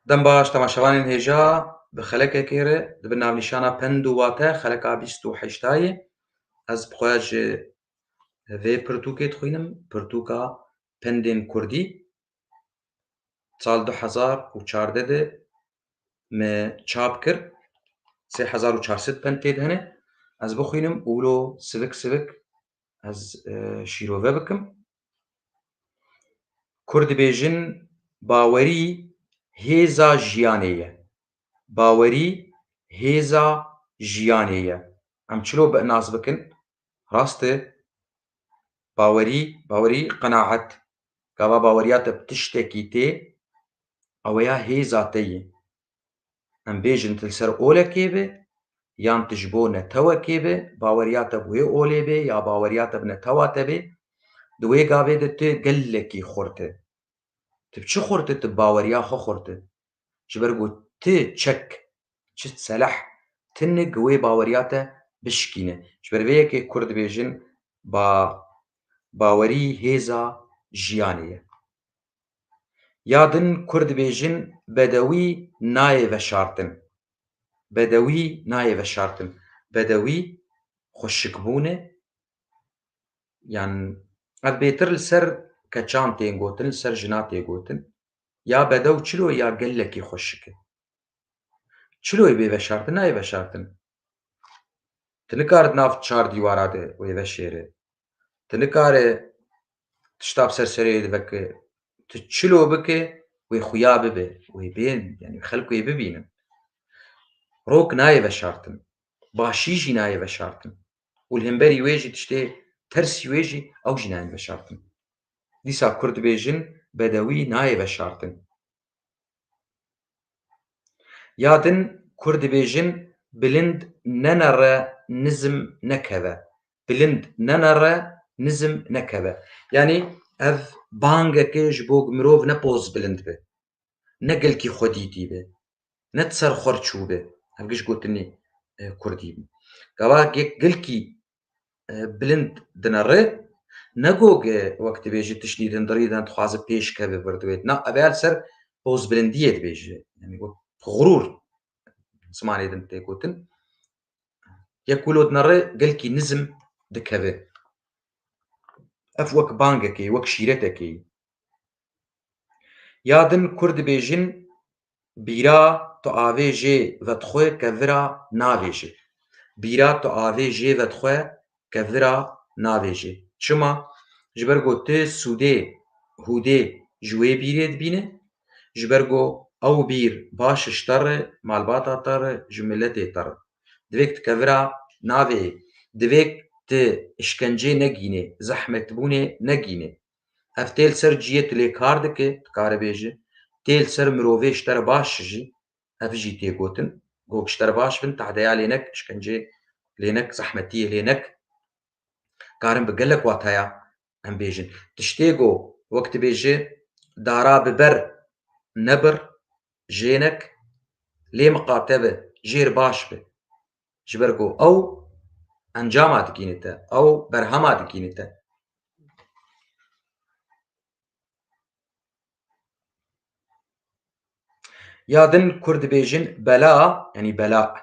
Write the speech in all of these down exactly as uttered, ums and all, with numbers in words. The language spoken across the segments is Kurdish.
Dem baş temaşevanên hêja, bi xelekekê re di bin navnîşana Pend û Wate xeleka bîst û heştayê. Ez bi xwe ji vê pirtûkê dixwînim, pirtûka Pendên Kurdî. Sal du hezar û çardeh de me çap kir. Sê hezar û çar sed pend tê de hene. Ez bixwînim û wilo sivik sivik ez, e, şîrove bikim. Kurd dibêjin, bawerî hêza jiyanê ye. Bawerî hêza jiyanê ye. Em çilo bi nas bikin? Rast e. Bawerî, bawerî, qenaet. Gava baweriya te bi tiştekî tê, ew ya hêza te ye. Em bêjin tu li ser olekê be, yan tu ji bo netewekê be, baweriya te bi wê olê be ya baweriya te bi netewa te be, di wê gavê de tu gelekî xurt e. Tu bi çi xurt e? Tu bi baweriya xwe xurt e. Ji ber ku tu çek, çi seleh, tinik wê baweriya te bişkîne. Ji ber vê yekê Kurd dibêjin, ba-, bawerî hêza jiyanê ye. Ya din Kurd dibêjin, bedewî nayê veşartin. Bedewî nayê veşartin. Bedewî xweşikbûn e. Yan ev bêtir li ser keçan tên gotin, li ser jina tê gotin. Ya bedew çilo ya gelekî xweşik e. Çiloyê bê veşartin, nayê veşartin. Tu nikare di nav çar dîwara de wê veşêre. Tu nikare tişta bi ser serê de veke. Tu çilo bike, wê xuya bibe, wê bên, yani xelk wê bibînin. Rok nayê veşartin. Başî jî nayê veşartin. Û li hemberî wê jî tiştê tersî wê jî ew jî nayên veşartin. Dîsa Kurd dibêjin, bedewî nayê veşartin. Ya din Kurd dibêjin, bilind nenere nizm nekeve. Bilind nenere nizm nekeve. Yanî ev bangeke ji bo mirov ne poz bilind be. Ne gelkî xwedîtî be. Ne di ser xwe re çûbe. Ev giş gotinê, e, kurdî bû. Gava ge-, gelkî, e, bilind dinere, ne go ge wek dibêje tiştî dindirî de dixwaze pêş keve vir di wê. Na, ev ya li ser pozbilindiyê dibêje. Yani wek xurûr zimanê din tê gotin. Yek wilo dinere gelkî nizm dikeve. Ev wek bangekê, wek şîretekê. Ya din Kurd dibêjin, bîra tu avê jê vedixwe kevira navêje. Bîra tu avê jê vedixwe kevira navêje. Çima? Ji ber ku tu sûdê, hûdê ji wê bîrê dibîne. Ji ber ku ew bîr baş ji te re, malbata te re, ji miletê te re. Divêk tu kevira navê, divêk tu işkencê negîne, zehmetbûnê negîne. Ev tê li ser cihê tu lê kar dike, dikare bêje. Tê li ser mirovê ji te re baş jî, ev jî tê gotin. Go ji te re baş bin, tehdeya lê nek, işkencê lê nek, zehmetiyê lê nek. Karin bi gelek wataya em bêjin. Tiştê go, wek dibêje, dara bi ber nebir, jê nek, lê miqate be, jêr baş be. Ji ber ku ew encama digîne te, ew berhema digîne te. Ya din Kurd dibêjin bela, yanî bela.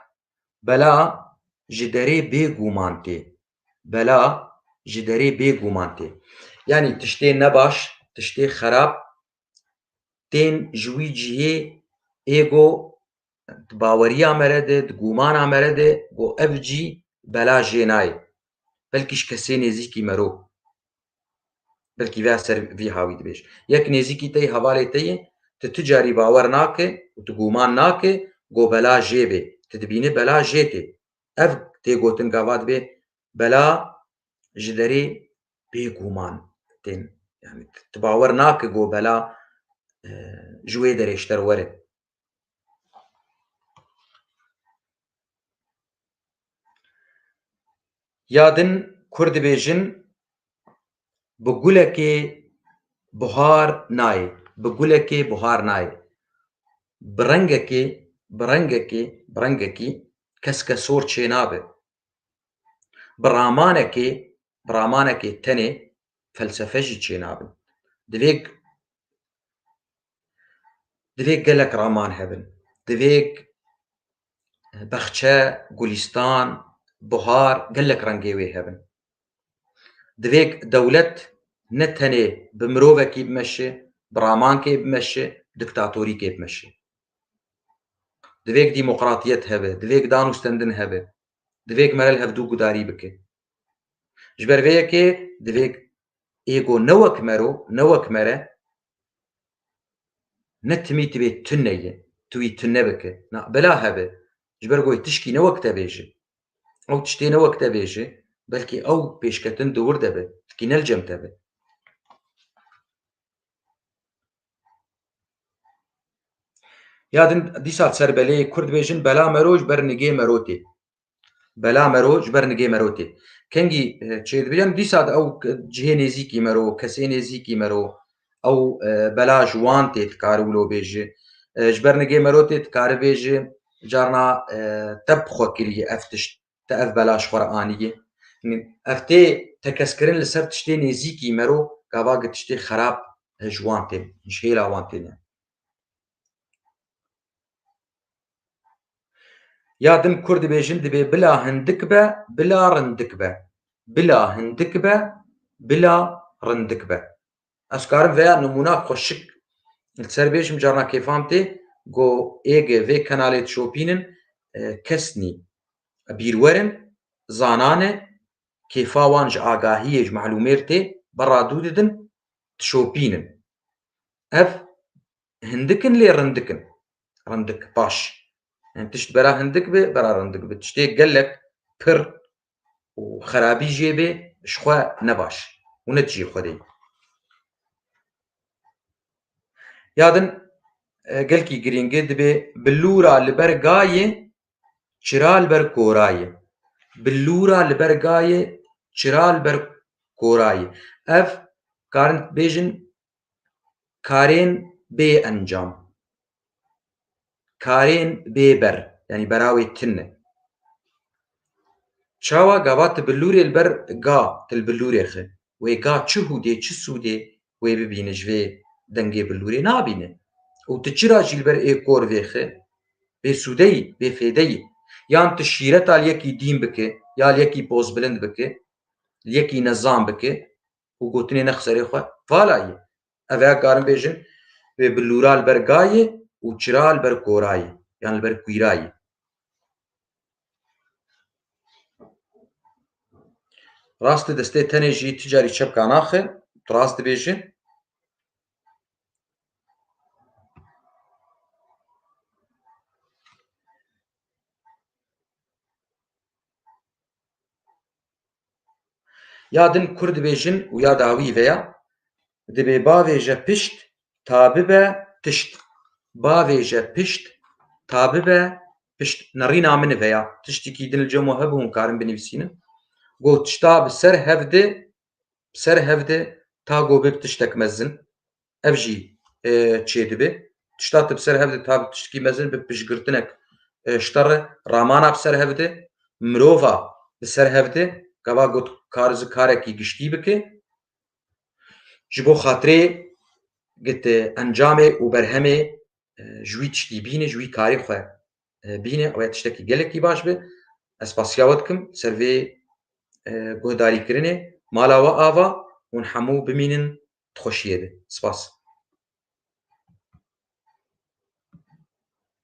Bela ji derê bêguman tê. Bela ji derê bêguman tê. Yanî tiştê nebaş, tiştê xerab tên ji wî cihê ê go di baweriya me re de, di gumana me re de, go ev cî bela jê nayê. Belkî ji kesê nêzîkî mero. Belkî vê ser vî hawî dibêj. Yek nêzîkî te yê, hevalê te yê, tu tu carî bawer nake û tu guman nake, go bela jê bê. Tu dibînî bela jê tê. Ev tê gotin gava dibê bela ji derê bêguman tên. Yani tu bawer nake go bela, e, ji wê derê ji te re were. Ya din Kurd dibêjin, bi gulekê buhar nayê, bi gulekê buhar nayê. Bi rengekê, bi rengekê, bi rengekî keske sor çênabe. Bi ramanekê, bi ramanekê tenê felsefe jî çênabin. Divê, Divê gelek raman hebin. Divê bexçe, gulîstan, buhar, gelek rengê wê hebin. Divê dewlet ne tenê bi mirovekî bimeşe, bi ramankê bimeşe, diktatorîkê bimeşe. Divê demokratiyet hebe, divê dan û stendin hebe. Divê mere li hevdû gudarî bike. Ji ber vê yekê divê êgo ne wek mero, ne wek mere, ne timî tibê tune ye, tu wî tune bike. Na, bela hebe. Ji ber ku tişkî ne wek te bêje. Ew tiştê ne wek te bêje, belkî ew pêşketin di wir de be, tikî ne li cem te be. Ya din dîsa ser belê Kurd bêjin, bela mero ji ber nigê mero tê. Bela mero ji ber nigê mero tê. Kengî, e, çêdibê, yan dîsa de ew ke-, cihê nêzîkî mero, kesê nêzîkî mero, ew, e, bela ji wan tê, dikare wilo bêje. E, ji ber nigê mero tê, dikare bêje, carna, e, te bi xwe kiriye ev tişt, te ev bela ji xwe re aniye. Yanî ev tê tekeskirin li ser tiştê nêzîkî mero, gava gi tiştê xerab, e, ji wan tê, ji hêla wan têne. Ya din Kurd dibêjin, dibê bila hindik be, bila rindik be. Bila hindik be, bila rindik be. Ez karim veya nimûna xweşik li ser bêjim, carna kêfam tê, go êge vê kenalê dişopînin, e, kes nî. Bîrwerin, zanane, kêfa wan ji agahiyê, ji mehlûmêr tê, berra dû didin, dişopînin. Ev hindik in lê rindik in. Rindik, baş. Yani tişt bera hindik be, bera rindik be. Tiştê gelek pir û xerabî jê bê, ji xwe ne baş û ne dijî xwe de. Ya din, e, gelkî girîng e, dibê bilûra li ber gayê, çira li ber korayê. Bilûra li ber gayê, çira li ber korayê. Ev karin bêjin karên bê encam. Karên bê ber, yanî bera wê tune. Çawa gava tu bilûrê li ber ga, tu li bilûrê xi. Wê ga çi hûdê, çi sûdê wê bibîne ji vê dengê bilûrê nabîne. Û tu çira jî li ber ê kor vêxi, bê sûde yî, bê fêde yî. Yan tu şîreta li yekî dîn bike, ya li yekî pozbilind bike, li yekî nezan bike, û gotinê nex serê xwe. Vala ye. Ev ê karin bêjin, wê bilûra li ber gayê û çira li ber korayê, yan li ber kwîrayê. Rastê destê tenê jî tu carî çepka naxe, tu rast dibêjî. Ya din Kurd dibêjin û ya dawî veya, dibê bavêje pişt ta bibe tişt. Bavêje pişt ta bibe pişt. Nerîna min veya tiştekî din li cem we hebû hûn karin binivîsînin. Got tişta bi ser hev de, bi ser hev de ta go bib tiştek mezin. Ev jî, e, çêdibe. Tişta tu bi ser hev de ta bi tiştekî mezin bi piştgirtinek, e, ji te re ramana bi ser hev de, mirova bi ser hev de, gava got kar ji karekî giştî bike. Ji bo xatirê git, e, encamê û berhemê, e, ji wî tiştî bîne, ji wî karê xwe, e, bîne, ew ya tiştekî gelekî baş be. Ez spasiya we dikim ser vê, e, guhdarîkirinê. Mala we ava, hûn hemû bimînin di xweşiyê de. Spas.